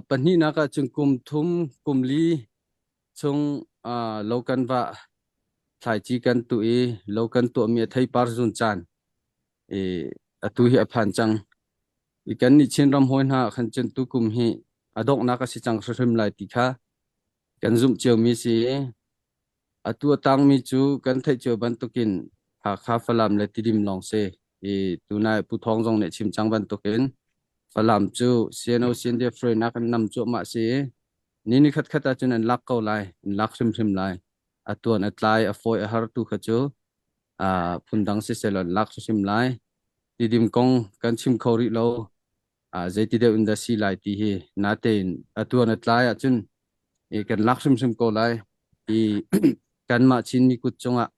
Pahnihnak ah cun kum thum kum li chung lo kan vah thlaici kan tuh i lo kan tuahmi a theipar zun caan i atu hi a phan cang. I kannih Chinram hawi hna khan cun tukum hi a donghnak a si cang hrimhrim lai ti kha kan zumh ciomi si i atu a tangmi cu kan theih cio bantukin Hakha, Falam le Tidim lawng si. I tunai Pu Thawng zong nih chim cang bantukin Falam cu CNO CNDF hruainak in nam cuahmah si i ni ni khatkhat ahcun an lak ko lai, an lak hrimhrim lai. A tuan a tlai, a fawi a har tu kha cu phundang siseh law an lak hrimhrim lai. Tidim kong kan chim kho rih lo. Zeiti deuh in dah si lai ti hi natein a tuan a tlai ahcun i kan lak hrimhrim ko lai. I kanmah Chinmi kut cungah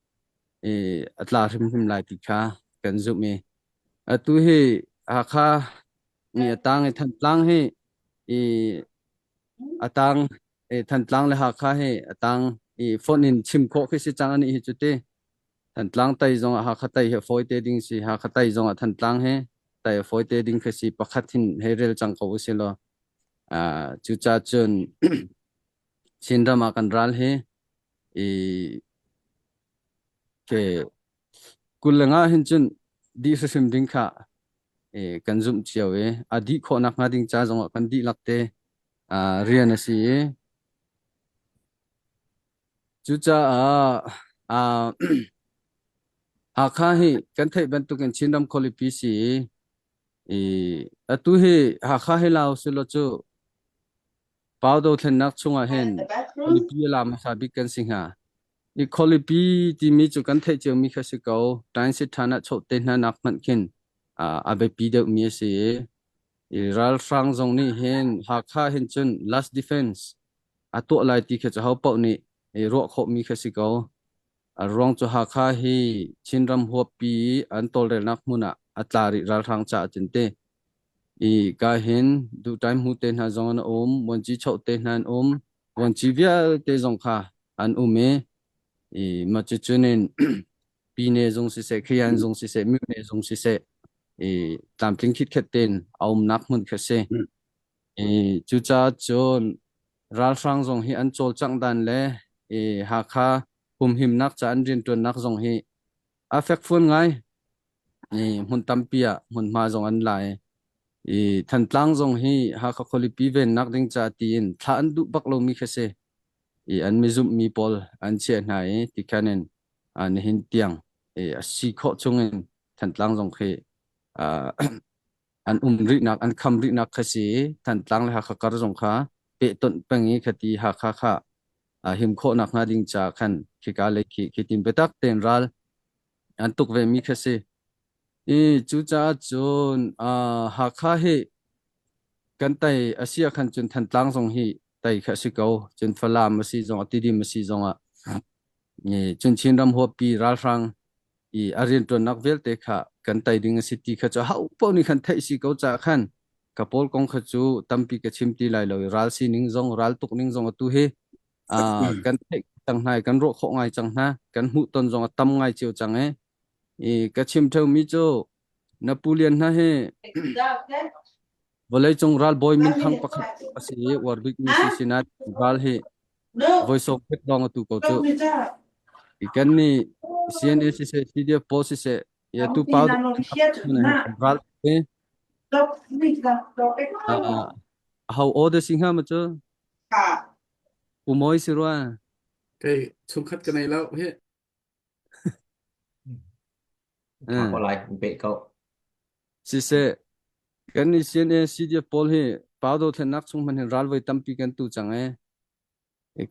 i a tla hrimhrim lai ti kha kan zumh i atu hi Hakha mi a tang i Thantlang hi i a tang i Thantlang le Hakha hi a tang i phone in chim khawh khi si cang ani hi cu ti. Thantlang tai zong ah Hakha tai hi a fawi te ding si. Hakha tai zong ah Thantlang hi tai a fawi te ding khi si. Pakhat hin hei rel cang ko usih law. Cucaah cun Chinram ah kan ral hi i ke 25 hin cun dih hrimhrim ding kha kan zumh cio i a dih khawh nakhnga ding ca zongah kan dihlak te rian a si i cucaah Hakha hi kan theih bantukin Chinram khualipi si i atu hi Hakha hi lau selaw cu Pau dothlennak chungah hin khualipi a la hmasa bik kan si hnga. I khualipi timi cu kan theih ciomi kha si ko. Ṭainsit ṭhan ah chawh te hna nak hmanh khin a biapi deuhmi a si i, i ralhrang zong nih hin Hakha hin cun last defense a tuah lai ti kha cu hopaoh nih i ruah khawhmi kha si ko. A ruang cu Hakha hi Chinram huappi i an tawlrelnak hmun ah a tla rih ralhrang caah cun ti. I ka hin duhṭaim hmu te hna zong an um, vuanci choh te hna an um, vuanci vialte zong kha an um i, i mah cucun in pine zung siseh, khian zung siseh, myone zung siseh, i tlamtling khitkhet tein a umnak hmun kha si. I cucaah cun ralhrang zong hi an cawlcangh dan le i Hakha humhimnak ca an rianṭuannak zong hi a fekfuan ngai. I hmun tampi ah hmunhma zong an la i i Thantlang zong hi Hakha khualipi vennak ding ca tiin thlah an duh bak lomi kha si. I an mizumhmi pawl an chiah hna i tikhan in nihin tiang i a si khawh chungin Thantlang zong khi an um rihnak an kham rihnak kha si i Thantlang le Hakha kar zong kha pehtonh peng i khati Hakha kha him khawh nakhnga ding ca khan khika lei khi khitin biatak tein ral an tuk ve mi kha si. I cucaah cun Hakha hi kan tei a si ah khan cun Thantlang zong hi tei kha a si ko. Cun Falam a si zong ah Tidim a si zong ah cun Chinram huappi ralhrang i a rianṭuannak vialte kha kan tei ding a si ti kha cu ho paoh nih khan theih si ko caah khan ka pawl kong kha cu tampi ka chim ti lai lo i ral sining zong ral tuk ning zong atu hi kan theih cang hna i kan ruah khawh ngai cang hna kan hmuhton zong a tam ngai cio cang i i ka chim ṭheumi cu na pu lian hna hi vawleicung ralbawi minthang pakhat a si i uar bikmi si sinah ral hi voi sawm pek dong atu ko cu. I kan nih CNA siseh CDF pawl siseh ya tu pau ral te ho order si hnga ma cu pu moi si rua Kei chungkhat ka nei lo hi. Tha ko lai pe ko. Siseh kan nih CNA CDF pawl hi pau dothlennak chung hmanh hin ral voi tampi kan tu cang e.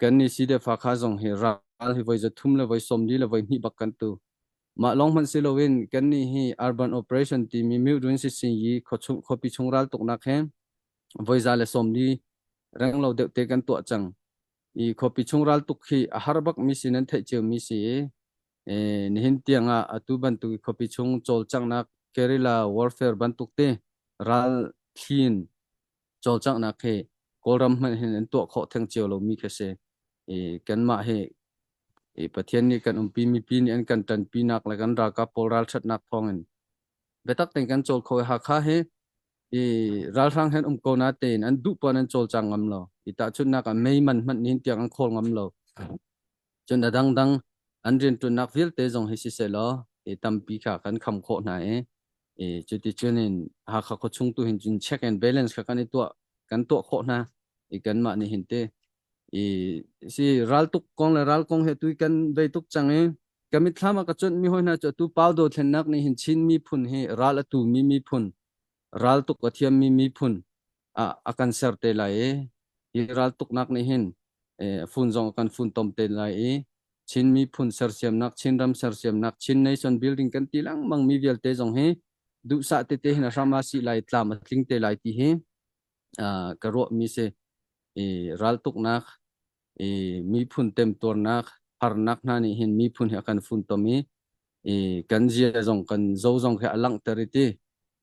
Kan nih CDF Hakha zong hi ral hi voi 300 le voi 40 le voi hnih bak kan tu. Mah lawng hmanh si loin kan nih hi urban operation timi Myohdun Sisinyi khuapi chung ral tuknak he voi 140 reng lo deuh te kan tuah cang. I khuapi chung ral tuk hi a har bak mi si nan theih cio mi si i nihin tiang ah atu bantuk khuapi chung cawlcanghnak guerrilla warfare bantuk te ral thlin cawlcanghnak hi Kawlram hmanh hin an tuah khawh theng cio lomi khi si. I kanmah hi i Pathian nih kan umpi mipi nih an kan ṭanpinak le kan ralkap pawl ralṭhatnak thawngin biatak tein kan cawl kho i Hakha hi I ralhrang hen um ko na tein an duh pawn an cawlcang ngam lo. I tahchunhnak ah mei man hmanh nihin tiang an khawl ngam lo. Cun a dangdang an rianṭuannak vialte zong hi siseh law i tampi kha kan kham khawh hna i i cuticun in Hakha khuachung tu hin cun check and balance kha kan i tuah kan tuah khawh hna i kanmah nih hin te i si raltuk kong le ral kong he tu kan vei tuk cang i ka mitthlam ah ka cuanh mi hoi hna cu atu pau dothlennak nih hin Chin miphun hi ral a tu mi miphun raltuk a thiam mi miphun ah a kan ser te lai i hi raltuknak nih hin fun zong a kan funtom te lai i Chin miphun sersiamnak, Chinram sersiamnak, Chin nation building kan ti lengmang mi vialte zong hi duhsah tete hin a hram a si lai, tlam a tling te lai ti hi ka ruah mi si. I raltuknak, i miphun temtuarnak, harnak hna nih hin miphun hi a kan funtom i i kan zia zong kan zo zong khi a langhter i ti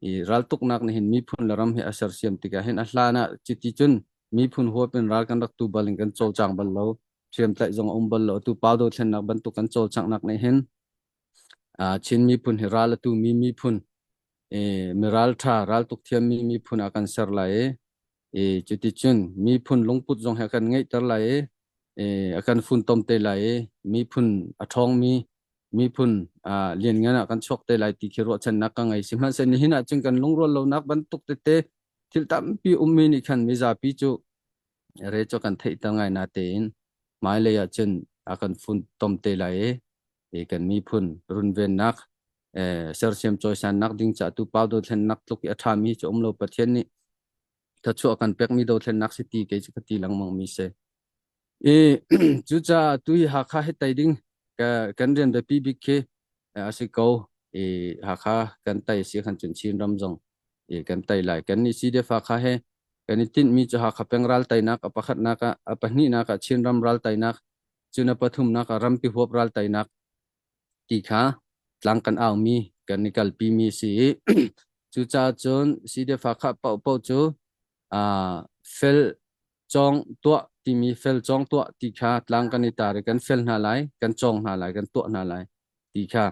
i raltuknak nih hin miphun le ram hi a sersiam tikah hin a hlan ah cuti cun miphun huap in ral kan rak tu bal in kan cawlcang bal lo, hriamtlaih zong a um bal lo. Atu pau dothlennak bantuk kan cawlcanghnak nih hin Chin miphun hi ral a tu mi miphun, miral ṭha raltuk thiam mi miphun ah kan ser lai i cuticun miphun lungput zong hi a kan ngeihter lai i a kan funtom te lai i miphun a ṭhawngmi miphun lianngan ah kan chuak te lai ti khi ruahchannak ka ngei. Sihmanhsehlaw nihin ah cun kan lungrual lonak bantuk tete thil tampi ummi nih khan mizapi cu re cu kan theihter ngai na tein hmailei ah cun a kan funtom te lai i kan miphun runvennak, sersiam cawisannak ding ca tu pau dothlennak tluk i a ṭhami cu um lo. Pathian nih thluachuah kan pekmi dothlennak si ti kei cu ka ti lengmang mi si. I cucaah tu hi Hakha hi tei ding kan rian biapi bik khi a si ko. I Hakha kan tei si khan cun Chin ram zong i kan tei lai. Kan nih CDF Hakha he kan i tinhmi cu Hakha peng ral teinak a pakhatnak ah, a pahnihnak ah Chin ram ral teinak, cun a pathumnak ah rampi huap ral teinak ti kha tlang kan aumi kan i kalpi mi si i cucaah cun CDF Hakha paohpaoh cu fel cawng tuah timi fel cawng tuah ti kha tlang kan i tar i kan fel hna lai, kan cawng hna lai, kan tuah hna lai ti kha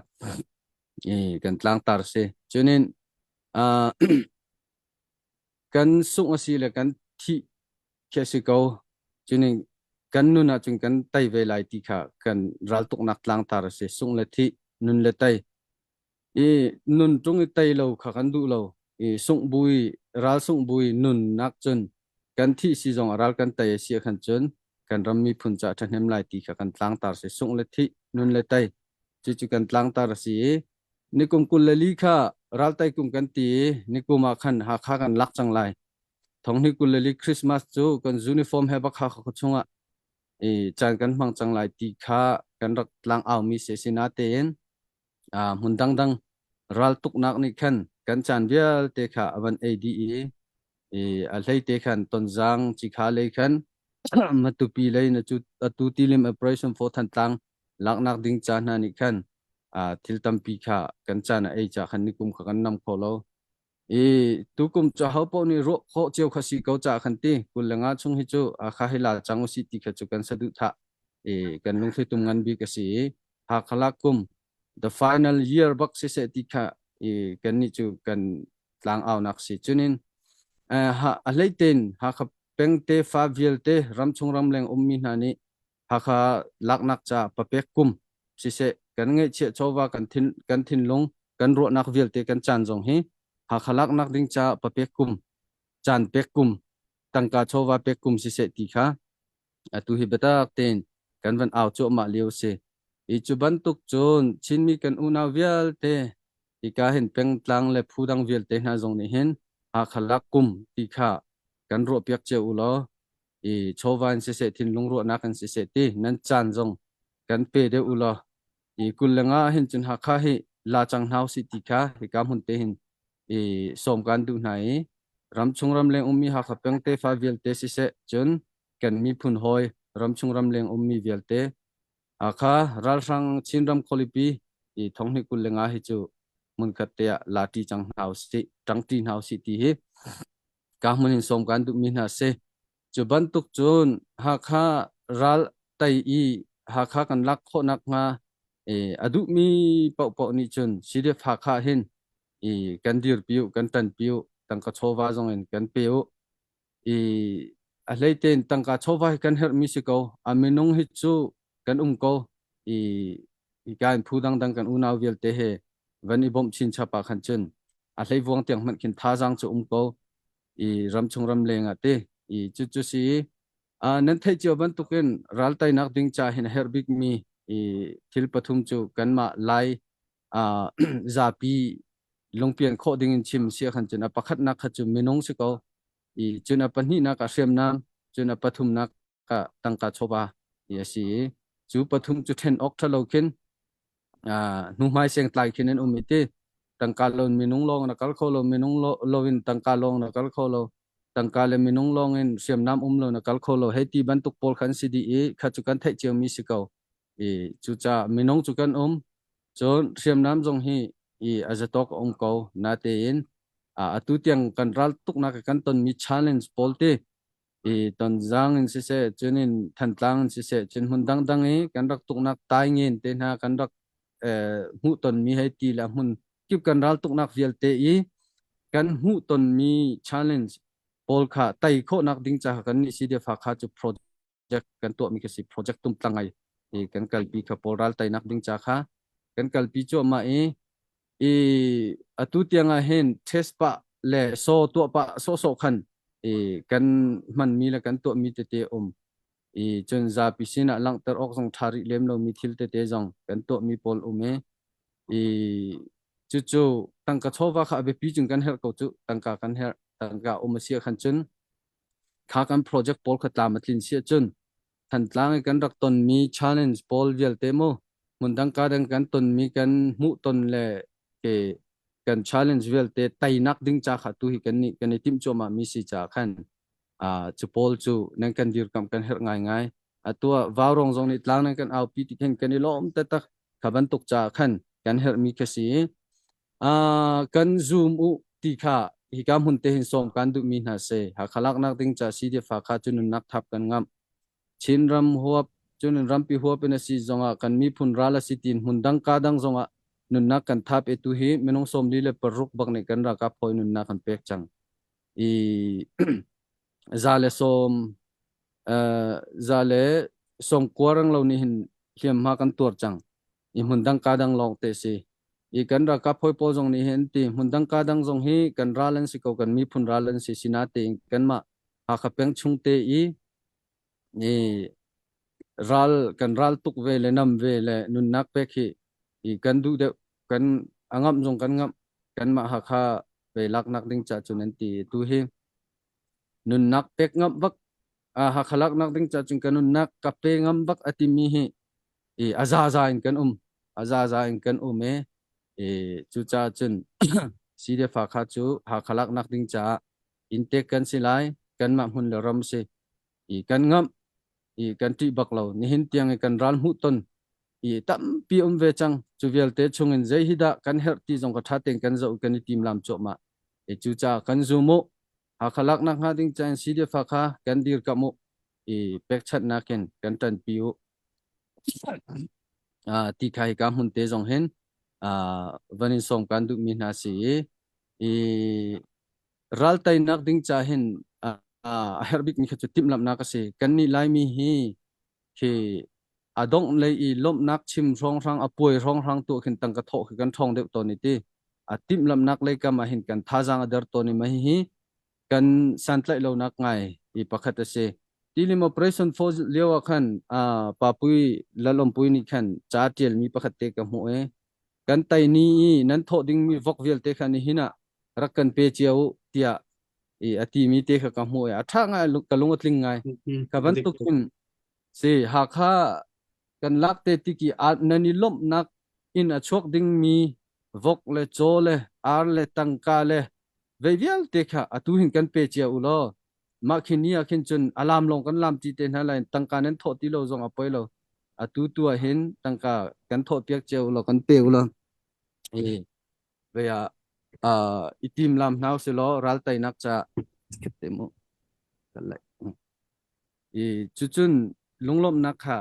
kan tlangtar si. Cunin kan sungh a si le kan thih khi a si ko. Cunin kan nun ahcun kan tei ve lai ti kha kan raltuknak tlangtar a si. Sungh le thih, nun le tei. I nun ṭung i tei lo kha kan duh lo. I sungh bu i ral sungh bu i nunnak cun kan thih si zong ah ral kan tei a si ah khan cun kan ram miphun caah ṭhahnem lai ti kha kan tlangtar si. Sungh le thih, nun le tei. Cucu kan tlangtar a si i nikum 24 kha raltai kum kan ti i nikum ah khan Hakha kan lak cang lai. Thonghni 24 Christmas cu kan uniform he bak Hakha khua chungah i caan kan hmang cang lai ti kha kan rak tlang aumi si si natein hmun dangdang raltuknak nih khan kan caan vialte kha a van ei dih i a hlei te khan Tonzang Cikha lei khan Matupi lei na cu atu tilim operation for Thantlang laknak ding ca hna nih khan thil tampi kha kan caan a ei ca khan nikum kha kan nam kho lo. I tukum cu ho paoh nih ruah khawh cio kha si ko ca khan ti 25 chung hi cu kha hi la cang usih ti kha cu kan saduhthah i kan lungthli tum ngan bik a si i Hakha lak kum the final year bak siseh ti kha i kan nih cu kan tlangaunak si. Cunin a hleitein Hakha pengte fa vialte ramchung ramleng ummi hna nih Hakha laknak ca papek kum siseh kan ngeihchiah chawva, kan thin kan thinlung, kan ruahnak vialte, kan caan zong hi Hakha laknak ding ca papek kum, caan pek kum, tangka chawva pek kum siseh ti kha atu hi biatak tein kan van au cuahmah lio si. I cu bantuk cun Chinmi kan unau vialte hika hin pengtlang le phu dang vialte hna zong nih hin Hakha lak kum ti kha kan ruahpiak cio u law i chawva in siseh, thinlung ruahnak in siseh ti nan caan zong kan pe deuh u law i 25 hin cun Hakha hi la cang hna usih ti kha hika hmun te hin i sawm kan duh hna i ramchung ramleng ummi Hakha peng tefa vialte siseh, cun kan miphun hawi ramchung ramleng ummi vialte Hakha ralhrang Chinram khualipi i thonghnih 25 hi cu hmunkhat te ah la ṭi cang hna usih, ṭangṭi hna usih ti hi ka hmun in sawm kan duhmi hna si. Cu bantuk cun Hakha ral tei i Hakha kan lak khawh nakhnga a duhmi paohpaoh nih cun CDF Hakha hin i kan dirpi u, kan ṭanpi u. tangka chawva zong in kan pe u. I a hlei tein tangka chawva hi kan herhmi si ko. A minung hi cu kan um ko. I hika in phu dangdang kan unau vialte he van i bawmh chinchap ah khan cun a hleivuang tiang hmanh khin thazaang cu um ko. I ramchung ramleng ah te i cucu si nan theih cio bantukin ral teinak ding ca hin a herh bikmi i thil pathum cu kanmah Lai zapi lungpian khawh ding in chim si khan cun a pakhatnak kha cu minung si ko i cun a pahnihnak ah hriamnam, cun a pathumnak ah tangka chawva ti a si i cu pathum cu ṭhen awk ṭha lo khin hnuhmai sengtlai khin an um i ti tangka loin minung lawng na kal kho lo, minung loin tangka lawng na kal kho lo, tangka le minung lawng in hriamnam um lo na kal kho lo hei ti bantuk pawl khan si dih i kha cu kan theih ciomi si ko. I cucaah minung cu kan um, cun hriamnam zong hi i a zatawk a um ko natein atu tiang kan ral tuknak kan tonmi challenge pawl ti i Tonzang in siseh, cun in Thantlang in siseh, cun hmun dangdang i kan rak tuknak Taingen te hna kan rak hmuh tonmi hei ti le hmun kip kan ral tuknak vialte i kan hmuh tonmi challenge pawl kha tei khawhnak ding caah kan nih CDF Hakha cu project kan tuahmi khi si, project tumtlang ai i kan kalpi kha pawl ral teinak ding ca kha kan kalpi cuahmah i i atu tiang ah hin test pah le saw tuah pah sawhsawh khan i kan hmanmi le kan tuahmi tete um i cun zapi sinah langhter awk zong ṭha rih lem lomi thil tete zong kan tuahmi pawl um i i cucu tangka chawva kha a biapi cun kan herh ko cu. Tangka kan herh, tangka um a si ah khan cun kha kan project pawl kha tlam a tlin si ahcun Thantlang i kan rak tonmi challenge pawl vialte mu hmundang ka dang kan tonmi kan hmuh ton le ke kan challenge vialte teinak ding ca kha tu hi kan nih kan i timh cuahmah mi si ca khan cu pawl cu nan kan dirkamh kan herh ngaingai. Atu ah vaurong zong nih tlang nan kan aupi ti khin kan i lawm taktak. Kha bantuk ca khan kan herhmi kha si. Kan zoom u ti kha hika hmun te hin sawm kan duhmi hna si. Hakha laknak ding ca CDF Hakha cu nunnak thap kan ngamh. Chinram huap cun rampi huap in a si zongah kan miphun ral a si tiin hmun dang ka dang zongah nunnak kan thap i tu hi minung 46 bak nih kan ralkap hawi nunnak kan pek cang. I 110 190 rang lo nih hin hliamhma kan tuar cang. I hmun dang ka dang lawng te si. I kan ralkap hawi pawl zong nih hin ti hmun dang ka dang zong hi kan ral an si ko, kan miphun ral an si. Sinatein kanmah Hakha peng chung te i i ral kan ral tuk ve le nam ve le nunnak pek hi i kan duh deuh, kan a ngamh zong kan ngamh kanmah Hakha ve laknak ding ca cun an ti. Tu hi nunnak pek ngamh bak, Hakha laknak ding ca cun ka nunnak ka pe ngam bak a timi hi i a zaza in kan um, a zaza in kan um i i cucaah cun CDF Hakha cu Hakha laknak ding caah inntek kan si lai. Kanmah hmun le ram si i kan ngamh i kan ṭih bak lo. Nihin tiang i kan ral hmuh ton i tampi um ve cang. Cu vialte chungin zei hi dah kan herh ti zong ka ṭha tein kan zoh, kan i timlam cuahmah i cucaah kan zum u. Hakha laknak hnga ding cain CDF Hakha kan dirkamh u i pekchanhnak in kan ṭanpi u ti kha hika hmun te zong hin van in sawm kan duhmi hna si i i ral teinak ding ca hin a herh bikmi kha cu timhlamhnak a si. Kannih Laimi hi khi a dongh lei i lawmhnak chim hrawnghrang, a puai hrawnghrang tuah khin tangka thawh khi kan ṭhawng deuh tawn i ti a timhlamhnak lei kam ah hin kan thazaang a der tawn i mah hihi kan santlaih lonak ngai i pakhat a si. Tilim Operation Force lio ah khan Papui Lalawmpui nih khan ca ṭialmi pakhat te ka hmuh i kan tai ni i nan thawh dingmi vok vialte kha nihin ah rak kan pe cio u tiah i a timi te kha ka hmuh i a ṭha ngai, ka lung a tling ngai. Ka bantuk in si Hakha kan lak te tiki nan i lawmhnak in a chuak dingmi vok le caw le ar le tangka le vei vialte kha atu hin kan pe cia u law mah khi ni ah khin cun a lam lawng kan lam ti te hna lai. Tangka nan thawh ti lo zong a poi lo, atu tu ah hin tangka kan thawh piak cia u law, kan pe u law i vei ah i tim lam hna usih law ral teinak ca te mu i cucun lunglawmhnak kha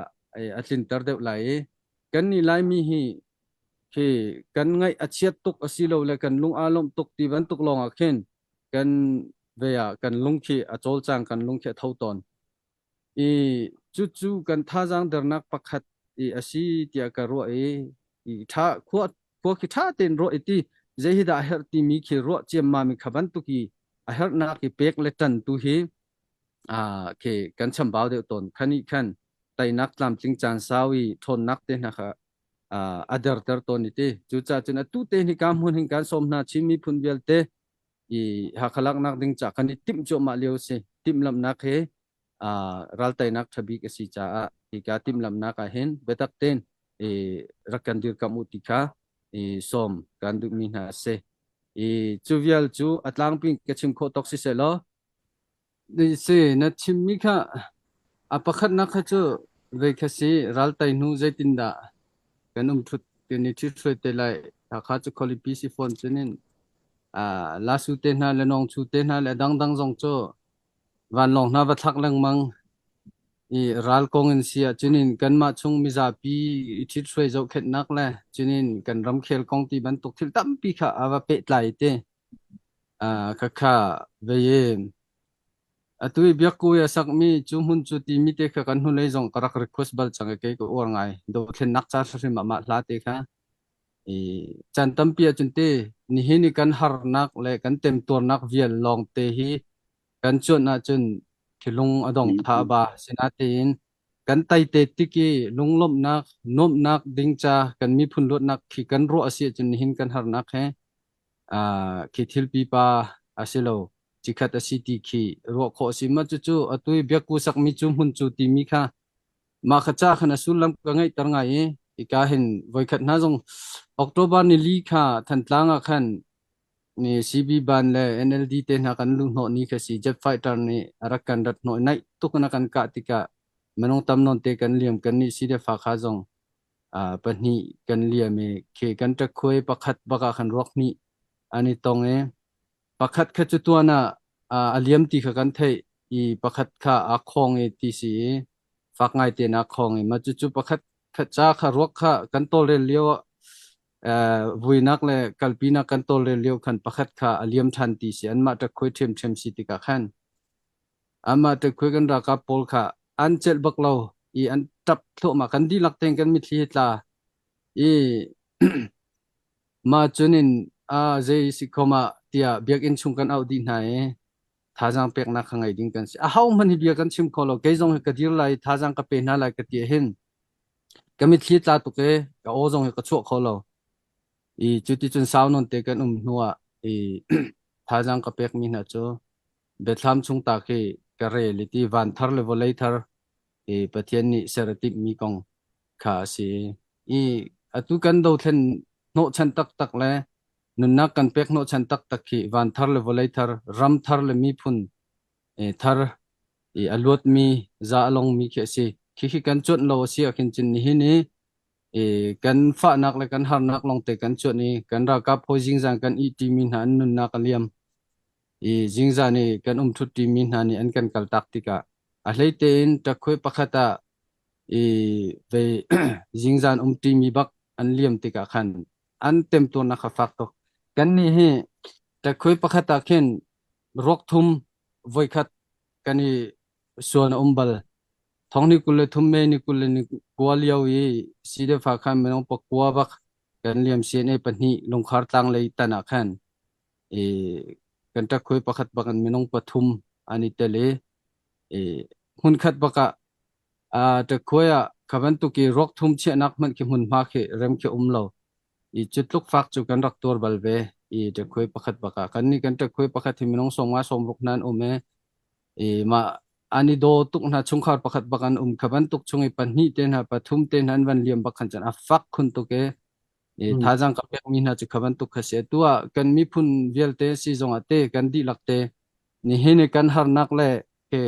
a tlinter deuh lai i kannih Laimi hi khi kan ngaih a chiat tuk asilole kan lung aa lawmh tuk ti bantuk lawngah khin. Kan ve ah kan lung khi a cawlcang, kan lung khi a tho tawn. I cucu kan thazaang dernak pakhat i a si tiah ka ruah i i ṭha khua khua khi ṭha tein ruah i ti zei hi dah a herh timi khi ruah ciammam i kha bantuk i a herhnak i pek le ṭan tu hi khi kan chambau deuh tawn. Khan nih khan teinak tlamtling caan sau i ṭhawnnak te hna kha a derter tawn i ti. Cucaah cun atu te hi ka hmun hin kan sawm hna Chin miphun vialte i Hakha laknak ding ca kan i timh cuahmah lio a si. Timhlamhnak he ralteinak ṭha bik a si caah hika timhlamhnak ah hin biatak tein i rak kan dirkamh u ti kha i sawm kan duhmi hna a si. I cu vial cu a tlangpi ka chim khawh tawk siseh law si na chimmi kha a pakhatnak kha cu vei kha si raltai hnu zeitindah kan um ṭhut kan i ṭhithruai te lai. Hakha cu khualipi si fawn cunin Lasu te hna le Nawngchu te hna le dangdang zong cu vanlawng hna va thlak lengmang i ral kong in si ah cunin kanmah chung mizapi i ṭhithruai zohkhenhnak le cunin kan ramkhel kong ti bantuk thil tampi kha a va pehtlai te. Khakha vei in atu i biakku i a sakmi cu hmun cu timi te kha kan hnulei zong ka rak request bal cang i kei ka uar ngai. Dothlennak ca hrimhrim ah mah hla te kha i caan tampi ahcun te nihin i kan harnak le kan temtuarnak vial lawng te hi kan cuanh ahcun thilung a dong tha a ba. Sinatein kan tai te tik i lunglawmhnak, nuamhnak ding ca kan miphun luatnak khi kan ruah a si ahcun nihin kan harnak he khi thil pipa a si lo cikhat a si ti khi ruah khawh a si. Mah cucu atu i biakku sakmi cu hmun cu timi kha mah kha ca khan a sullam ka ngeihter ngai i hika hin voikhat hna zong October nili kha Thantlang ah khan ni CB ban le NLD te hna kan luh hnawh ni kha si jet fighter nih a rak kan rat hnawh naih tuk in a kan kah tikah minung tam nawn te kan liam kan nih si le fa kha zong pahnih kan liam i khi kan ṭakhuai pakhat bak ah khan ruak hnih an i tong i pakhat kha cu tuan ah a liam ti kha kan theih i pakhat kha aa khawng i ti si i fak ngai tein aa khawng i mah cucu pakhat kha ca kha ruak kha kan tawlrel lio ah vuinak le kalpinak kan tawlrel lio khan pakhat kha a liam ṭhan ti si anmah ṭakhuai ṭhiamṭhiam si tikah khan Amah ṭekhui kan ralkap pawl kha an celh bak lo i an ṭap thluahmah. Kan dihlak tein kan mitthli hi tla i mah cun in zei si khom ah tiah biakinn chung kan auh dih hna i thazaang peknak kha ngei ding kan si. Aho hmanh hi bia kan chim kho lo. Kei zong hi ka dir lai i thazaang ka pe hna lai ka ti ahhin ka mitthli tla tuk i ka aw zong hi ka chuah kho lo. I cuticun sau nawn te kan um hnuah i thazaang ka pekmi hna cu Biathlam chung ta khi ka rel i ti van thar le vawlei thar i Pathian nih ser a timhmi kong kha a si. I atu kan dothlen hnawhchan taktak le nunnak kan pek hnawhchan taktak khi van thar le vawlei thar, ram thar le miphun thar i a luatmi, za a longmi khi a si. Khikhi kan cuanh lo a si ahkhin cun nihin i kan fahnak le kan harnak lawngte kan cuanh i kan ralkap hawi zingzan kan ihṭimi hna an nunnak a liam. I zingzan i kan um ṭhutṭimi hna nih an kan kaltak tikah a hlei tein ṭakhuai pakhat ah i vei zingzan umṭimi bak an liam tikah khan an temtuarnak kha fak tuk. Kannih hi ṭakhuai pakhat ah khin ruak thum voikhat kan i suan a um bal. Thong ni 23 May ni 21 lio i CDF ah khan minung pakua bak kan liam CNA pahnih lungkhar tlang lei tan ah khan i kan ṭakhui pakhat bak in minung pathum an i tel i, i hmunkhat bak ah ṭakhuai ah kha bantuk i ruak thum chiahnak hmanh khi hmunhma khi rem khi um lo i cu tluk fak cu kan rak tuar bal ve i ṭakhuai pakhat bak ah kan nih kan ṭakhuai pakhat hi minung 50 60 hna an um i i mah an i daw tuk hna chungkhar pakhat bak an um kha bantuk chung i pahnih te hna pathum te hna an van liam bak khan cun a fak khun tuk i i thazaang ka pekmi hna cu kha bantuk kha si. Atu ah kan miphun vialte si zongah te kan dihlak te nihin i kan harnak le ke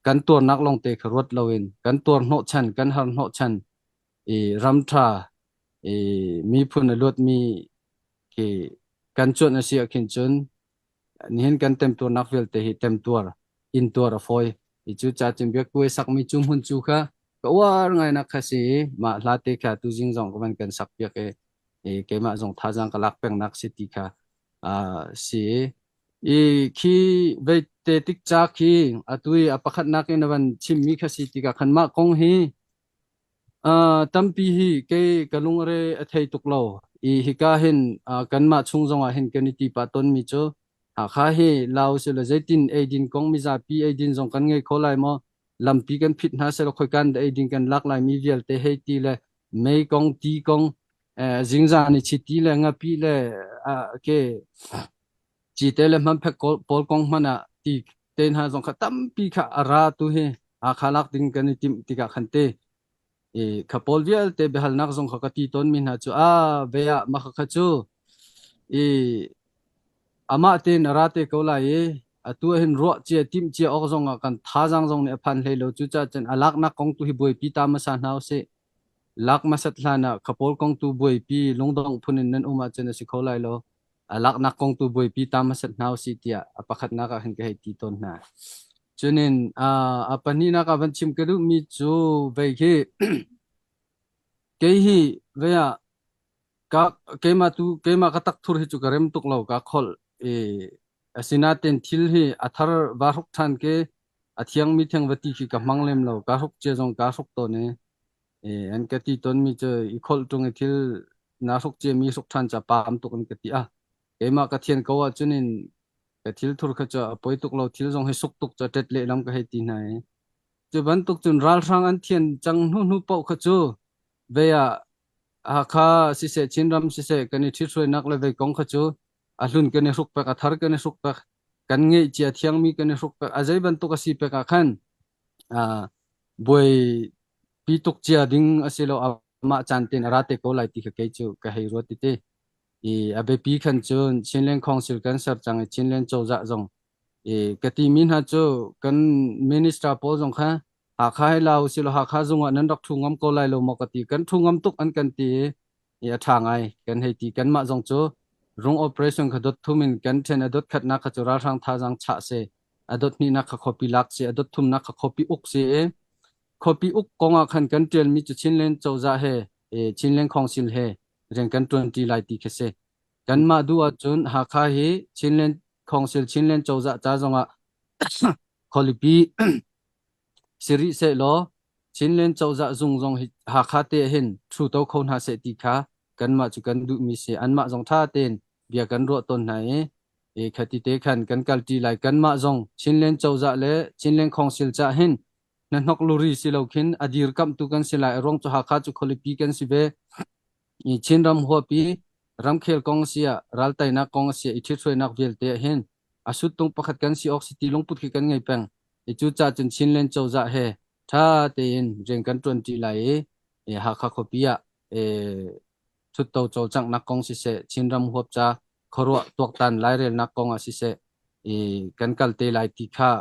kan tuarnak lawngte kha ruat loin kan tuar hnawhchan kan har hnawhchan i ram ṭha i miphun a luatmi khi kan cuanh a si ah khin cun nihin kan temtuarnak vialte hi temtuar intuar a fawi. I cu ca cun biakkuai sakmi cu hmun cu kha ka uar ngainak kha si i mah hla te kha tuzing zong ka van kan sak piak i, i keimah zong thazaang ka lak pengnak si ti kha si. I khi vei te tik ca khi atu i a pakhatnak in a van chimmi kha si tikah khan mah kong hi tampi hi kei ka lungre a thei tuk lo. I hika hin kanmah chung zongah hin kan i ti pah tawnmi cu Hakha hi Laos le zeitin eidin kong mizapi eidin zong kan ngei kho lai maw? Lampi kan phit hna selaw khoikan dah eidin kan lak lai mi vialte hei ti le mei kong, ti kong, zingzan i chiti le ngapi le ke cite le hmanphek pawl kong hmanh ah ti te hna zong kha tampi kha a ra tu hi Hakha lak ding kan i timh tikah khan te i kha pawl vialte biahalnak zong kha ka ti tawn mi hna cu a ve ah mah kha cu i amah tein a ra te ko lai i atu ah hin ruah cia timh cia awk zong ah kan thazaang zong nih a phan hlei lo cucaah cun a laknak kong tu hi buaipi ta hmasa hna usih lak hmasat hlan ah kha pawl kong tu buaipi lungdongh phun in nan um ahcun a si kho lai lo a laknak kong tu buaipi ta hmasat hna usih tiah a pakhatnak ah hin ka hei ti tawn hna. Cunin a pahnihnak ah van chim ka duhmi cu vei khi kei hi vei ah ka keimah tu keimah ka takthur hi cu ka rem tuk lo ka kholh i asinain thil hi a thar va hruk ṭhan ke a thiangmi theng va ti khi ka hmang lem lo ka hruk cia zong ka hruk tawn i an ka ti tawnmi cu i kholh ṭung i thil naa hruk ciami hruk ṭhan ca paam tuk an ka ti ah keimah ka thian ko ahcun in ka thil thur kha cu a poi tuk lo thil zong hi suk tuk cu ṭet lehlam ka hei ti hna i cu bantuk cun ralhrang an thian cang hnu hnu paoh kha cu vei ah Hakha siseh Chinram siseh kan i ṭhithruainak le vei kong kha cu a hlun kan i hruk pek a thar kan i hruk pek kan ngeih cia thiangmi kan i hruk pek a zei bantuk a si pek ah khan buai pi tuk cia ding a si lo amah caan tein a ra te ko lai ti kha kei cu ka hei ruat ti i a biapi khan cun Chinland Council kan ser cang i Chinland cozah zong i ka ti mi hna cu kan minister pawl zong kha Hakha hi la usih law Hakha zung ah nan rak ṭhu ngam ko lai lo maw ka ti kan ṭhu ngam tuk an kan ti i a ṭha ngai kan hei ti kanmah zong cu rung operation kha dot thum in kan ṭhen a dot khatnak kha cu ralhrang thazaang chah si a dot hnihnak kha khuapi lak si a dot thumnak kha khuapi uk si i khuapi uk kong ah khan kan ṭialmi cu Chinland cozah he Chinland Council he rian kan ṭuanṭi lai ti khi si. Kanmah duh ahcun Hakha hi Chinland Council Chinland cozah ca zongah khualipi si rih sehlaw Chinland cozah zung zong hi Hakha te hin ṭhuto kho hna seh ti kha kanmah cu kan duhmi si. Anmah zong ṭha tein bia kan ruah tawn hna i khati te khan kan kalṭi lai. Kanmah zong Chinland cozah le Chinland Council cah hin hnahnok luri si lo khin a dirkamhtu kan si lai. A ruang cu Hakha cu khualipi kan si ve. I Chinram huapi ramkhel kong a si ah raltainak kong a si ah i ṭhithruainak vialte ah hin a suttung pakhat kan si awk si ti lungput khi kan ngei peng. I cucaah cun Chinland cozah he ṭha tein rian kan ṭuanṭi lai i Hakha khuapi ah ṭhutto cawlcanghnak kong siseh, Chinram huap ca khuaruah tuaktan lairelnak kong ah siseh i kan kal te lai ti kha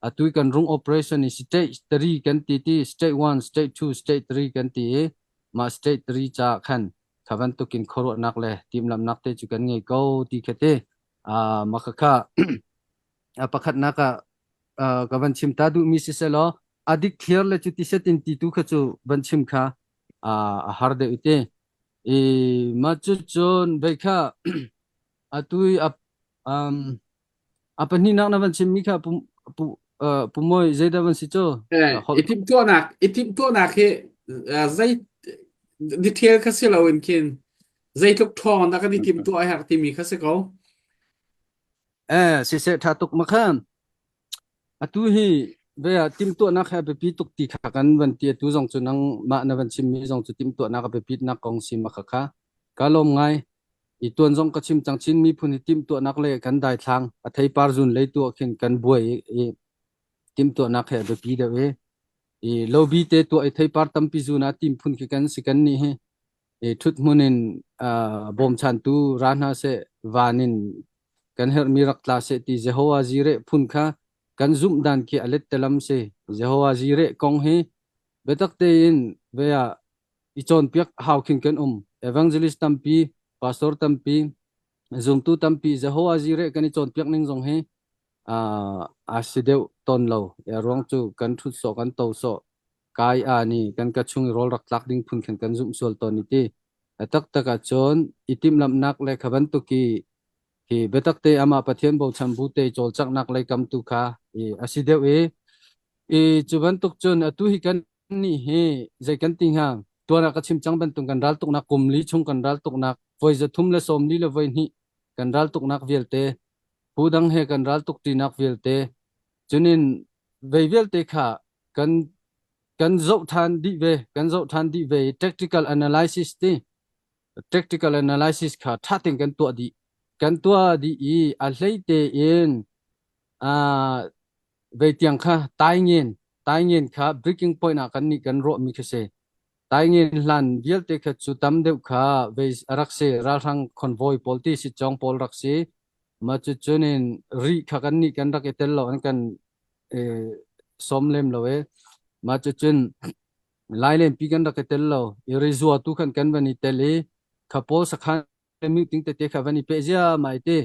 atu kan rung operation i stage 3 kan ti ti stage 1 stage 2 stage 3 kan ti i mah stage 3 ca khan kha bantukin khuaruahnak le timhlamhnak te cu kan ngei ko ti kha te mah khakha a pakhatnak ah ka van chim ta duhmi si selaw a dik clear le cu ti setin ti tu kha cu van chim kha a har deuh te i mah cu cun vei kha atu i um, A pahnihnak na van chimmi kha pu, pu, uh, pu Mawi zeidah van si cu? I timhtuahnak i timhtuahnak hi zei detail kha si loin khin zeitluk ṭhawng dah kan i timhtuah a herh timi kha si ko. Eh, siseh ṭha tuk ma khan. Atu hi ve ah timhtuahnak he a biapi tuk ti kha kan van ti atu zong cu nang mah na van chimmi zong cu timhtuahnak a biapitnak kong si ma kha kha ka lawm ngai. I tuan zong ka chim cang Chin miphun hi timhtuahnak le kan daithlang a theipar zun lei tu ah khin kan buai i timhtuahnak he a biapi deuh i i lobi te tuah i theipar tampi zun ah tim phun khi kan si kan nih hi i ṭhut hmun in bawmchantu ra hna seh van in kan herhmi rak tla seh ti Jehovah Jireh phun kha kan zumh dan khi a let telam si Jehovah Jireh kong hi biatak tein ve ah i cawnpiak hau khin kan um. Evangelist tampi, pastor tampi, zumtu tampi Jehovah Jireh kan i cawnpiak ning zong hi a si deuh tawn lo. A ruang cu kan ṭhut sawh, kan to sawh, kai a ni kan ka chung i rawl rak tlak ding phun khin kan zumh sual tawn i ti. A taktak ahcun i timhlamhnak le kha bantuk i hi. Khi biatak te amah Pathian bochan bu te cawlcanghnak lei kam tu kha i a si deuh i i cu bantuk cun atu hi kan nih hi zei kan ti hnga tuan ah ka chim cang bantuk kan raltuknak kum li chung kan raltuknak voi 342 kan raltuknak vialte phu dang he kan raltuk ṭinak vialte cunin vei vialte kha kan kan zoh ṭhan dih ve kan zoh ṭhan dih ve i tactical analysis ti tactical analysis kha ṭha tein kan tuah dih kan tuah dih i a hlei tein uh, vei tiang kha taingen taingen kha breaking point ah kan nih kan ruah mi khi si taingen hlan vialte kha cu tam deuh kha vei rak si ralhrang convoy pawl ti si chong pawl rak si ma cu cunin ri kha kan nih kan rak i tel lo an kan som lem lo e ma cu cun Lailenpi kan rak i tel lo i rizua tu khan kan van i tel i kha pawl sakhan meeting tete kha van i peh ziahmah i ti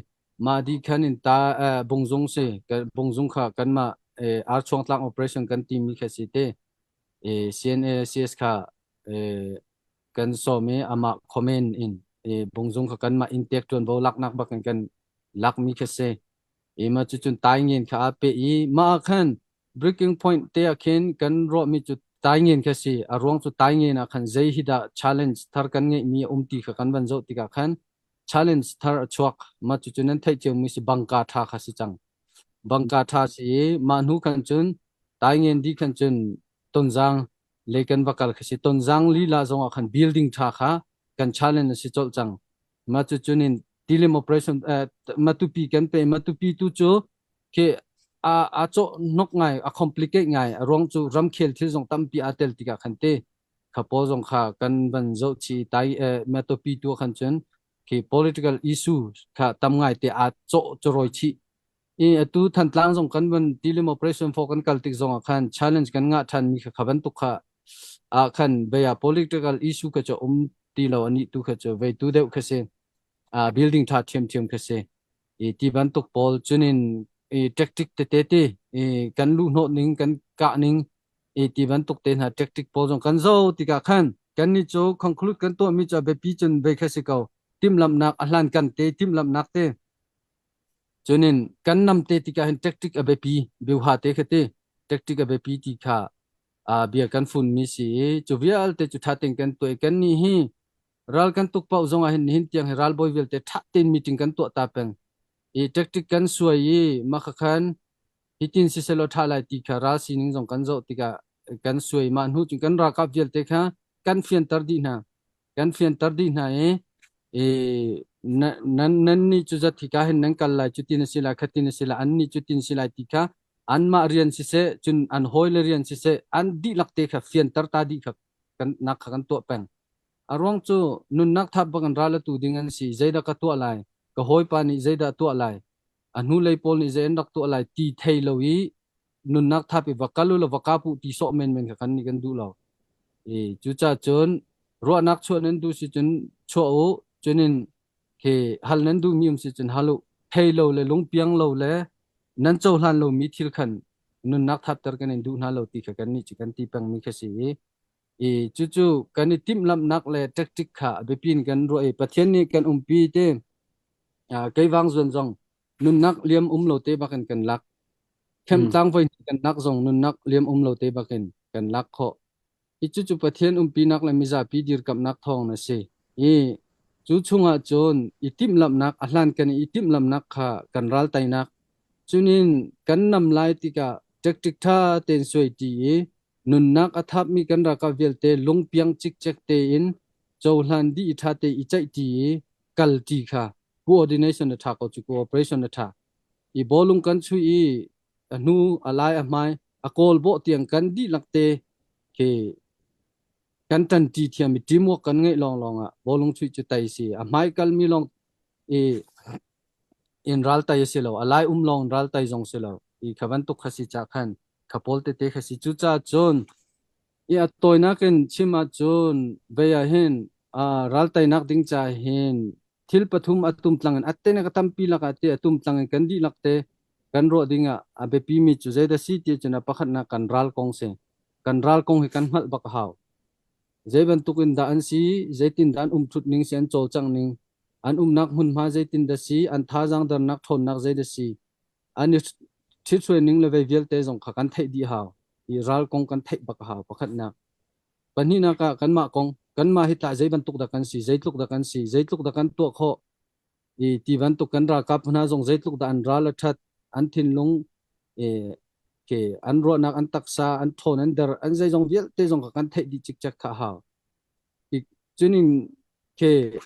mah di khan in ta bungzung si bungzung kha kanmah archuangtlang operation kan timi kha si te CNA CS kha kan sawm i amah comment in bungzung kha kanmah intek tuanvo laknak bak in kan lakmi kha si i ma cucun taingen kha a pe i mah ah khan breaking point te ah khin kan ruahmi cu taingen kha si a ruang cu taingen ah khan zei hi dah challenge thar kan ngeihmi a um ti kha kan van zoh tikah khan challenge thar a chuak ma cucu nan theih ciomi si bangka tha kha si cang bangka tha si i mah hnu khan cun taingen di khan cun tonzang le kan va kal kha si tonzang lila zong ah khan building tha kha kan challenge a si colh cang ma cu cunin tilim operation matupi kan pe matupi tu cu khi a a cawh hnok ngai a complicate ngai a ruang cu ramkhel thil zong tampi aa tel tikah khan te kha pawl zong kha kan van zoh chi tai matupi tu khan cun khi political issue kha tam ngai te aa cawh choroi chi i atu Thantlang zong kan van tilim operation for kan kal tik zong ah khan challenge kan ngah than mi kha kha bantuk kha ah khan beia political issue kha chu um ti lo ani tu kha chu vei tu deuh kha si a building tha thiam thiam kha si i ti bantuk pawl chunin i tactic tete ti i kan lu hnawh ning kan kah ning i ti bantuk te hna tactic pawl zong kan zo tikah khan kan ni cu conclude kan tuah mi cu biapi cun vei kha si ko timhlamhnak a hlan kan te timhlamhnak te Cunin kan namte tikah hin tactic a biapi, biuha te kha ti, tactic a biapi ti kha bia kan funmi si i cu vialte cu ṭha tein kan tuah i kannih hi ral kan tuk paoh zongah hin nihin tiang hi ralbawi vialte ṭha tein meeting kan tuah ta peng. I tactic kan suai i mah kha khan hitin siselaw ṭha lai ti kha ral sining zong kan zoh tikah kan suai mah hnu cun kan ralkap vialte kha kan fianter dih hna. Kan fianter dih hna i i nan nan nih cu zat hika hin nan kal lai cutin a si lai khatin a si lai an nih cutin si lai ti kha anmah rian siseh cun an hawile rian siseh an dihlak te kha fianter ta dih kha kan nak kha kan tuah peng. A ruang cu nunnak thap bak in ral a tu ding an si zeidah ka tuah lai ka hawipa nih zeidah tuah lai a hnulei pawl nih zei an rak tuah lai ti thei lo i nunnak thap i va kal u law va kap u ti sawh menmen kha kan nih kan duh lo. I cucaah cun ruahnak chuah nan duh si cun chuah u cunin khi hal nan duhmi um si cun hal u thei lo le lungpiang lo le nan cohlan lomi thil khan nunnak thapter kan in duh hna lo ti kha kan nih cu kan ti pengmi kha si i i cucu kan i timhlamhnak le tactic kha a biapi in kan ruah i Pathian nih kan umpi te keivang zuan zong nunnak liam um lo te bakin kan lak Khemtlang voi kan lak zong nunnak liam um lo te bakin kan lak khawh. Hi cucu Pathian umpinak le mizapi dirkamhnak thawng na si. I cu chungah cun i timhlamhnak a hlan kan i timhlamhnak kha kan ral teinak cunin kan nam lai tikah tactic ṭha tein suai ṭi i nunnak a thapmi kan ralkap vialte lungpiang cikcek tein cohlan dih i ṭha te i ceih ṭi i kal ṭi kha coordination a ṭha ko cu cooperation a ṭha. I bawlung kan chuih i a hnu a lai a hmai a kawl bawh tiang kan dihlak te khi kan ṭanṭi thiam i teamwork kan ngeih lawnglawng ah bawlung chuih cu tai si a hmai kalmi lawng i in ral tai a si lo a lai um lawng ral tai zong si lo i kha bantuk kha si ca khan kha pawl tete kha si cucaah cun i a tawinak in chim ahcun vei ah hin ral teinak ding ca hin thil pathum a tumtlang in atte ka tampi lakah te a tumtlang in kan dihlak te kan ruah ding ah a biapi mi cu zeidah si ti cun a pakhatnak kan ral kong si kan ral kong hi kan hngalh bak a hau zei bantuk in dah an si zeitin dah an um thut ning si an cawlcangh ning. An umnak hmunhma zeitin dah si, an thazaang dernak ṭhawnnak zei dah si, an i ṭhithruai ning le vei vialte zong kha kan theih dih hau. I ral kong kan theih bak a hau pakhatnak. Pahnihnak ah kanmah kong, kanmah hi tah zei bantuk dah kan si, zeitluk dah kan si, zeitluk dah kan tuah khawh, i ti bantuk kan ralkap hna zong zeitluk dah an ral a ṭhat, an thinlung i ke an ruahnak, an taksa, an ṭhawn, an der, an zeizong vialte zong kha kan theih dih cikcek kha a hau. Cunin ke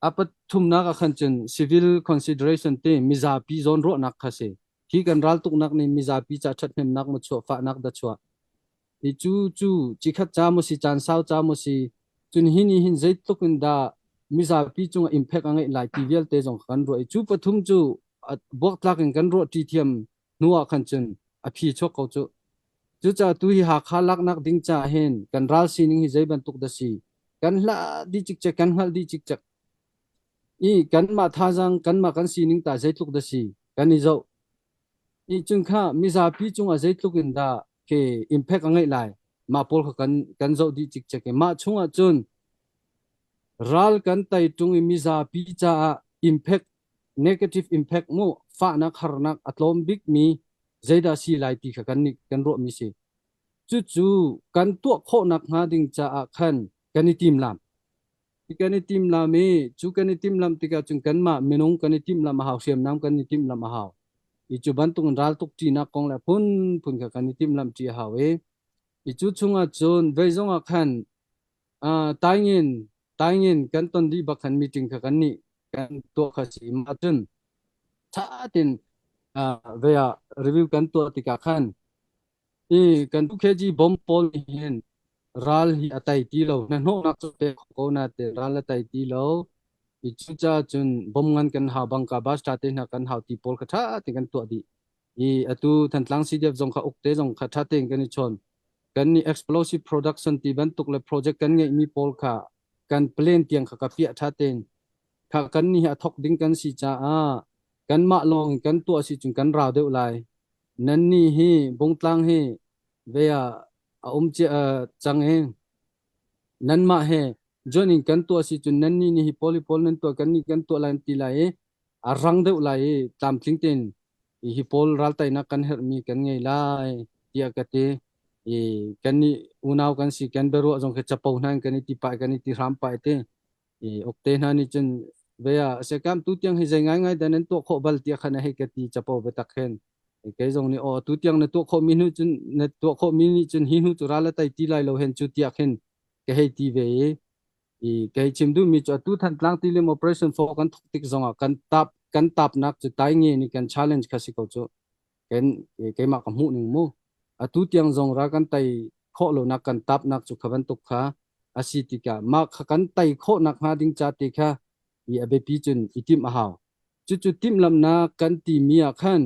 a pathumnak ah khan cun civil consideration ti mizapi zawn ruahnak kha si. Hi kan raltuknak nih mizapi ca ṭhathnemnak maw chuah fahnak dah chuah. I cu cu cikhat ca maw si caan sau ca maw si cun hi nih hin zeitluk in dah mizapi cungah impact a ngeih lai ti vialte zong kha kan ruah i cu pathum cu buaktlak in kan ruah ṭi thiam hnu ah khan cun a phi chuak ko cu. Cucaah tu hi Hakha laknak ding caah hin kan ral sining hi zei bantuk dah si? Kan hlah dih cikcek, kan hngalh dih cikcek. I kanmah thazaang, kanmah kan sining ta zeitluk dah si? Kan i zoh. I cun kha mizapi cungah zeitluk in dah ke impact a ngeih lai? Mah pawl kha kan kan zoh dih cikcek i mah chungah cun ral kan tai ṭung i mizapi caah impact negative impact mu fahnak harnak a tlawm bikmi zeidah si lai ti kha kan nih kan ruahmi si. Cucu kan tuah khawhnak hnga ding caah khan kan i timlam. Kan i timlam i cu kan i timlam tikah cun kanmah minung kan i timlam a hau, hriamnam kan i timlam a hau. I cu bantuk in raltuk ṭinak kong le phunphun kha kan i timlam ṭi a hau i i cu chungah cun vei zongah khan taingin taingin kan ton dih bak khan meeting kha kan nih kan tuah kha si ma cun ṭha tein ve ah review kan tuah tikah khan i kan 2 kg bomb pawl nih hin ral hi a tai ti lo na hnawhnak cu pe kho ko na te ral a tai ti lo i cucaah cun bomb ngan kan hau bangka basta te hna kan hau ti pawl kha ṭha tein kan tuah dih i atu Thantlang CDF zong kha ukte zong kha ṭha tein kan i chawn kan nih explosive production ti bantuk le project kan ngeihmi pawl kha kan plan tiang kha ka piah ṭha tein kha kan nih a thok ding kan si caah kanmah lawng in kan tuah si cun kan rau deuh lai nan nih hi bungtlang hi ve ah a um cia cang i nanmah he join in kan tuah si cun nan nih nih hi pawl hi pawl nan tuah kan nih kan tuah lai an ti lai i a rang deuh lai i tlamtling tein hi pawl raltainak kan herhmi kan ngei lai tiah ka ti i kan nih unau kan si kan biaruah zong khi capo hna in kan i ti pah kan i ti hram pah ti i ukte hna nih cun ve ah sekam tu tiang hi zei ngaingai dah nan tuah khawh bal tiah khan a hei ka ti capo biatak hen kei zong nih aw tu tiang na tuah khawh mi hnu cun na tuah khawh mi nih cun hi hnu cu ral a tai ti lai lo hen cu tiah khin ka hei ti ve i i kei chim duhmi cu atu Thantlang tilim operation 4 kan thok tik zongah kan tap kan tapnak cu tai nge ni kan challenge kha si ko cu kan keimah ka hmuh ning mu atu tiang zong ra kan tai khawh lonak kan tapnak cu kha bantuk kha a si tikah mah kha kan tai khawh nak hnga ding ca te kha i a biapi cun i timh a hau cucu timhlamnak kan timi ah khan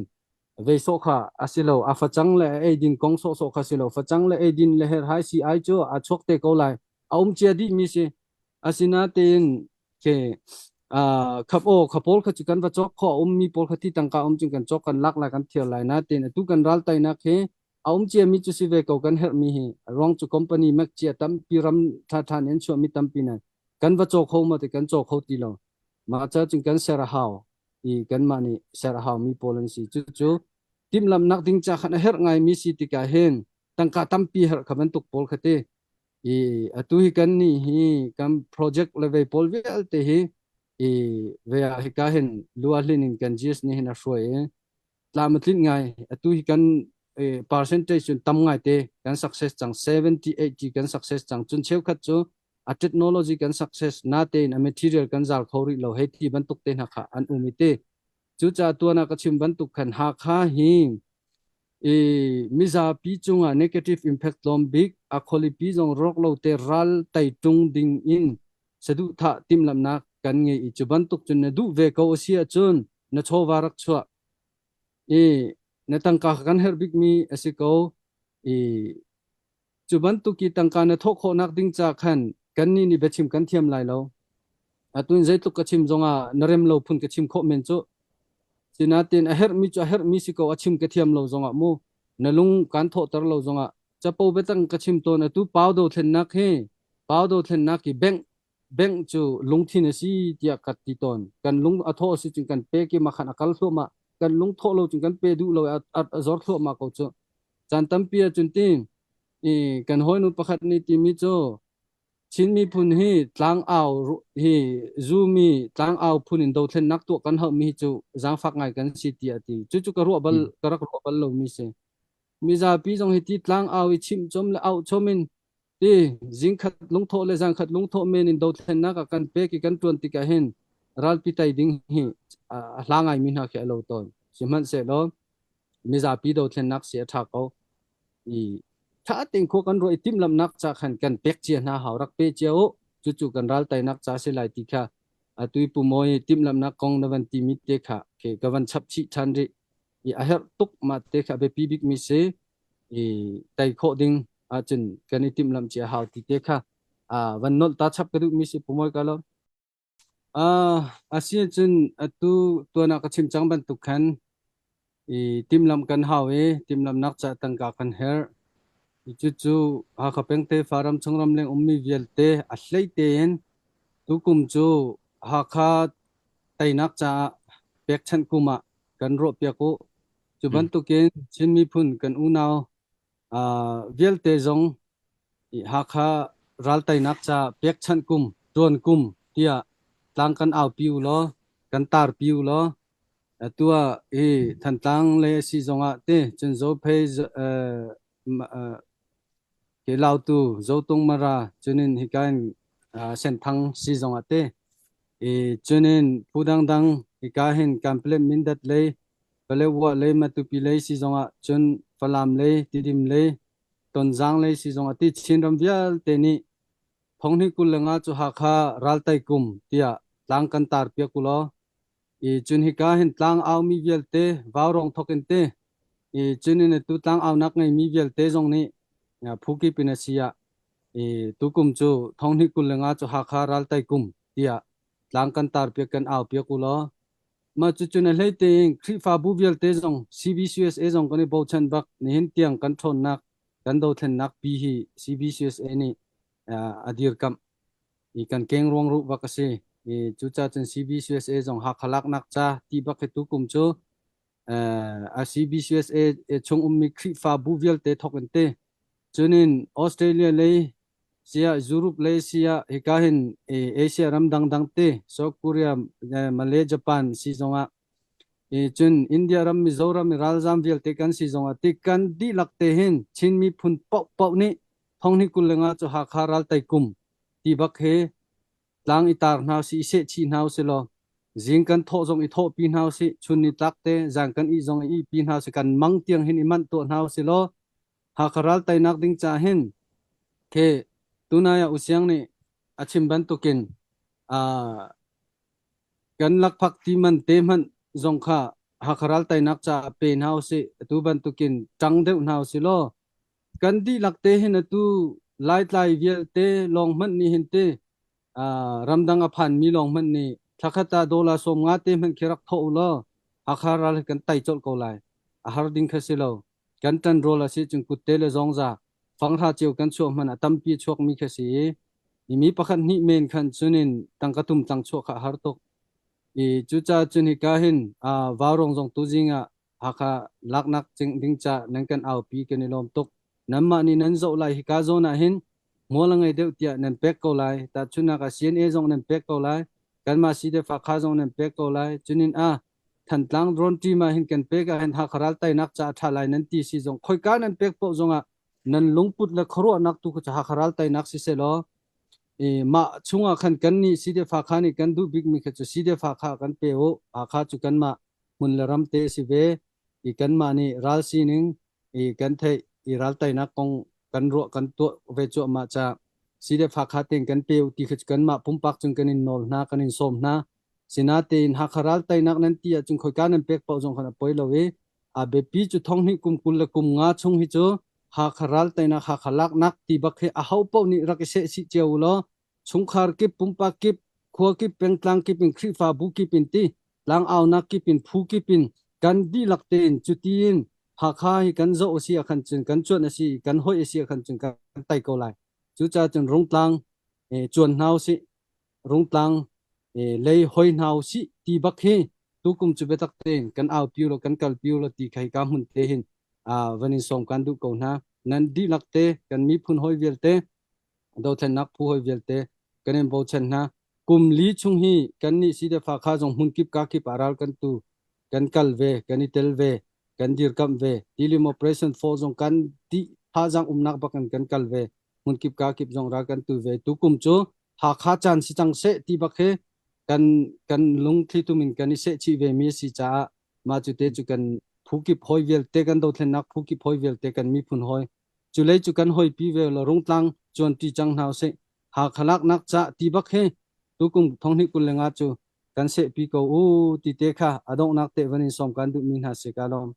vei sawh kha a si lo a facang le a eidin kong sawhsawh kha si lo facang le eidin le herhai si ai cu a chuak te ko lai a um cia dih mi si asinatein ke khap o khapawl kha chu kan va cawk kho a um mi pawl kha ti tangka um cun kan cawk kan lak lai kan thiar lai na tein atu kan ral tainak hi a um cia mi cu si ve ko kan herh mi hi ruang cu company mek cia tampi ram tha tha in chuah mi tampi na kan va caw kho ma te kan caw kho ti lo ma cha cun kan ser a hau i kanmah nih ser a hau mi pawl an si cu cu timhlamhnak ding ca khan a herh ngai mi si tikah hin tangka tampi herh kha bantuk pawl kha ti i atu hi kan nih hi kan project le vei pawl vialte hi i ve ah hika hin lua hlin in kan GS nih hin a hruai i tlam a tlinh ngai atu hi kan percentage cun tam ngai te kan success cang 70 80 kan success cang cun cheukhat cu a technology kan success na tein a material kan zal kho rih lo hei ti bantuk te hna kha an um i te cucaah tuan ah ka chim bantuk khan Hakha hi i mizapi cungah negative impact tlawm bik a khualipi zong rawk lo te ral tai tung ding in saduhthah timhlamhnak kan ngei i cu bantuk cun na duh ve ko a si ahcun na chawva rak chuah i na tangka kan herh bikmi a si ko i Cu bantuk i tangka na thawh khawhnak ding ca khan kannih nih biachim kan thiam lai lo. Atu in zeitluk ka chim zongah na rem lo phun ka chim khawh men cu. Sinain a herhmi cu a herhmi si ko a chim ka thiam lo zongah mu na lung kan thawhter lo zongah capo biatang ka chim tawn atu pau dothlennak hi pau dothlennak hi bank. Bank cu lungthin a si tiah ka ti tawn. Kan lung a thawh a si cun kan pek i mah khan a kal thluahmah. Kan lung thawh lo cun kan pe duh lo i a zor thluahmah ko cu. Caan tampi ahcun ti i kan hawinu pakhat nih timi cu Chin miphun hi tlangau hi zumi tlangau phun in dothlennak tuah kan hauhmi hi cu zaangfak ngai kan si tiah a ti. Cucu ka ruah bal ka rak ruah bal lomi si. Mizapi zong hi ti tlangau i chimh chom le auh chom in ti zingkhat lungthawh le zangkhat lungthawh men in dothlennak ah kan pek i kan ṭuan tikah hin ralpi tai ding hi a hla ngaimi hna khi a lo tawn. Sihmanhsehlaw mizapi dothlennak si a ṭha ko. I ṭha tein khua kan ruah i timhlamhnak ca khan kan pek cia hna hau rak pe cia u. Cucu kan ral teinak ca si lai ti kha atu i Pu Mawi timhlamhnak kong na van timi te kha ka van chap chih ṭhan rih. I a herh tuk mah te kha a biapi bikmi si i tei khawh ding ahcun kan i timhlamh cia hau ti te kha van nolh ta chap ka duhmi si Pu Mawi ka lawm. A si ahcun atu tuan ah ka chim cang bantuk khan i timhlamh kan hau i timhlamhnak ca tangka kan herh. Cucu Hakha peng tefa ramchung ramleng ummi vialte a hlei tein tukum cu Hakha teinak caah pekchanh kum ah kan ruahpiak u. Cu bantukin Chin miphun kan unau vialte zong Hakha ralteinak ca pekchanh kum, ṭuan kum tiah tlang kan aupi u law, kan tarpi u law, atu ah hi Thantlang lei a si zongah ti cun Zophei ke Lautu, Zotung Mara cunin hika in Senthang si zongah ti i cunin phu dangdang hika hin Kanpalet Mindat lei Paletwa lei Matupi lei si zongah cun Falam lei Tidim lei Tonzang lei si zongah ti Chinram vialte nih thonghnih 25 cu Hakha raltai kum tiah tlang kan tar piak u law i cun hika hin tlang aumi vialte vaurawng thok in te i cun in atu tlang aunak ngeimi vialte zong nih phu kip in a si ah i tukum cu thonghnih 25 cu Hakha raltai kum tiah tlang kan tar piak kan au piak u law Mah cucun a hlei tein Khrihfabu vialte zong CBCUSA zong kan i bochan bak. Nihin tiang kan ṭhawnnak, kan dothlennak pi hi CBCUSA nih a dirkamh i kan keng ruangruh bak a si. I cucaah cun CBCUSA zong Hakha laknak ca ti bak hi tukum cu a CBCUSA chung ummi Khrihfabu vialte thawk in te. Cunin Australia lei siah Europe lei siah hika hin Asia ram dangdang te South Korea, Malay, Japan si zongah cun India ram Mizoram i ralzam vialte kan si zongah ti kan dihlak te hin Chin miphun paohpaoh nih thonghnih 25 cu Hakha ral tei kum ti bak he tlang i tar hna usih i sehchih hna usih law zing kan thawh zong i thawhpi hna usih chun ni tlak te zan kan ih zong i ihpi hna usih kan mang tiang hin i manh tuah hna usih law Hakha ral teinak ding ca hin khi tunai ah Usiang nih a chim bantukin kan lakphak ti man te hmanh zong kha Hakha ral teinak caah pe hna usih atu bantukin ṭang deuh hna usih law kan dihlak te hin atu Laitlai vialte lawng hmanh nih hin ti ramdang a phanmi lawng hmanh nih thlakhat ah dollar 50 te hmanh khi rak thawh u law Hakha ral hi kan tei colh ko lai. A har ding kha si lo. Kan ṭanrawl a si cun kutte le zawngza fanghra cio kan chuah hmanh ah tampi a chuakmi kha si i mi pakhat hnih men khan cunin tangka tumtlang chuah kha a har tuk. I cucaah cun hika hin vaurawng zong tuzing ah Hakha laknak ding ca nan kan aupi kan i lawm tuk. Nanmah nih nan zoh lai hika zawn ah hin hmual a ngei deuh tiah nan pek ko lai. Tahchunhnak ah CNA zong nan pek ko lai. Kanmah CDF Hakha zong nan pek ko lai. Cunin ah Thantlang drone team ah hin kan pek ah hin Hakha ral teinak ca a ṭha lai nan ti si zong khoika nan pek paoh zongah nan lungput le khuaruahnak tu kha Hakha ral teinak si selaw i mah chungah khan kan nih CDF Hakha nih kan duh bikmi kha cu CDF Hakha kan pe u Hakha cu kanmah hmun le ram te si ve i kanmah nih ral sining i kan theih i ral teinak kong kan ruah kan tuah ve cuahmah ca CDF Hakha tein kan pe u ti kha cu kanmah pumpak cun kan in nawl hna kan in sawm hna Sinatein Hakha ral teinak nan ti ahcun khoika nan pek paoh zong khan a poi lo i a biapi cu thonghnih kum 20 le kum nga chung hi cu Hakha ral teinak Hakha laknak ti bak hi aho paoh nih rak i sehsih cio u law chungkhar kip pumpak kip khua kip pengtlang kip in Khrihfabu kip in ti tlangaunak kip in phu kip in kan dihlak tein cuti in Hakha hi kan zoh a si ah khan cun kan cuanh a si kan hoih a si ah khan cun kan tei ko lai. Cucaah cun Rungtlang cuan hna usih. Rungtlang lei hoi hna usih ti bak hi tukum cu biatak tein kan aupi law kan kalpi law ti kha hika hmun te hin van in sawm kan duh ko hna. Nan dihlak te kan miphun hawi vialte dothlennak phu hawi vialte kan in bochan hna. Kum li chung hi kan nih CDF kha zong hmun kip ka kip ah ral kan tu kan kal ve kan i tel ve kan dirkamh ve. Tilim Operation 4 zong kan ti thazang umnak bak in kan kal ve. Hmun kip ka kip zong ral kan tu ve. Tukum cu Hakha caan si cang seh ti bak hi kan kan lungthli tum in kan i seh chih ve mi a si caah mah cu te cu kan phu kip hawi vialte kan dothlennak phu kip hawi vialte kan miphun hawi cu lei cu kan hawipi ve lo Rungtlang cuanṭi cang hna usih. Hakha laknak ca ti bak hi tukum 2025 cu kan sehpi ko u ti te kha a donghnak te van in sawm kan duhmi hna si ka lawm.